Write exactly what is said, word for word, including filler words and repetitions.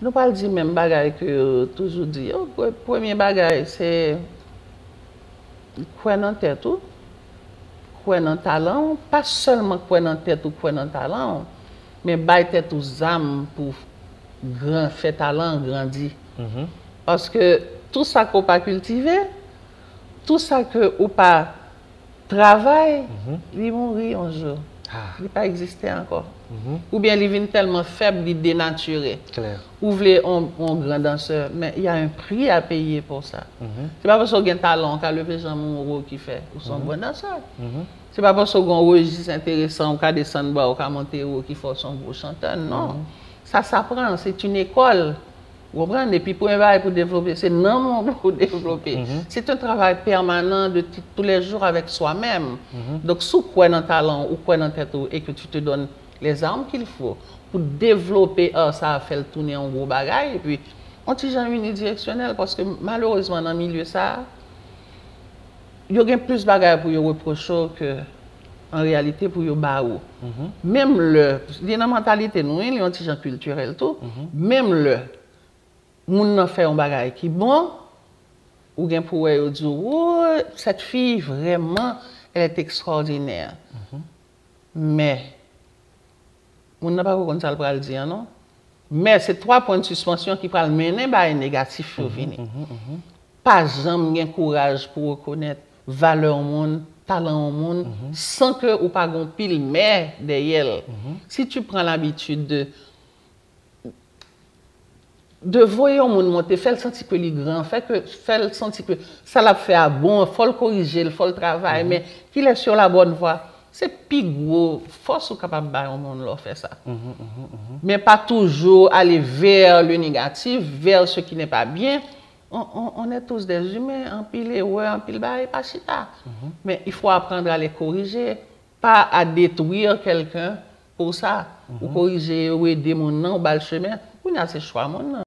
Nou pral di menm bagay ke yo toujou di yo. Pre- Premye bagay, se kwè nan tèt ou, kwè nan talan w. Pa sèlman kwè nan tèt ou, kwè nan talan w, men bay tèt ou zam pou gran, fè talan an grandi. Paske tou sa ke w pa kiltive, tou sa ke ou pa travay, li mouri yon jou. Li pa egziste ankò. Oubyen li vin tèlman fèb, li denatire. Ou vle yon, yon gran dansè, men y a un prix à payer pour ça. Se pa paske w gen talan, w ka leve janm ou, ou ki fè ou se yon gran dansè. Se pa paske w gen yon rejis enteresan, ou ka desann ba, ou ka monte wo ki fè w se yon gwo chantè. Non. Sa s'apprend, c'est une école. Ou konprann? Epi premye bagay pou devlope, se nanm ou pou devlope. Se un travail permanent de tou- tous les jours avec soi-même. Donk, si w kwè nan talan w, ou kwè nan tèt ou, et que tu te donnes les armes qu'il faut pou devlope art sa, fè l tounen yon gwo bagay, epi yon ti jan inidiyeksyonèl, paske malerezman nan milye sa, yo gen plis bagay pou yo repwoche w ke an reyalite pou yo ba ou. Menm lè, li nan mantalite nou, wi, li yon ti jan kiltirèl tou, menm lè moun nan fè yon bagay ki bon, ou gen pou wè yo di w, oh, cette fille, vraiment, elle est extraordinaire. Men, moun nan pako konn sa l pral di an, non. Men se twa pwen de sispansyon ki pral mennen bagay negatif yo vini. Pa janm gen kouraj pou rekonèt valè yon moun, talan yon moun, san ke ou pa gen yon pil mè dèyè l. Si tu prends l'habitude de de voye yon moun monte, fè l santi ke li gran, fè ke, fè l santi ke sa l ap fè a bon, fò l korije l, fò l travay, men qu'il est sur la bonne voie. Se pi gwo fòs ou kapab bay yon moun lè w fè sa. Men pa toujou ale vers le négatif, vers ce qui n'est pas bien. On, on, on est tous des humains, anpil erè, anpil bagay pa chita. Men il faut apprendre à les corriger, pas à détruire quelqu'un pour ça. Ou korije, ou ede moun nan, ou ba l chemen. Kounye a se chwa moun nan.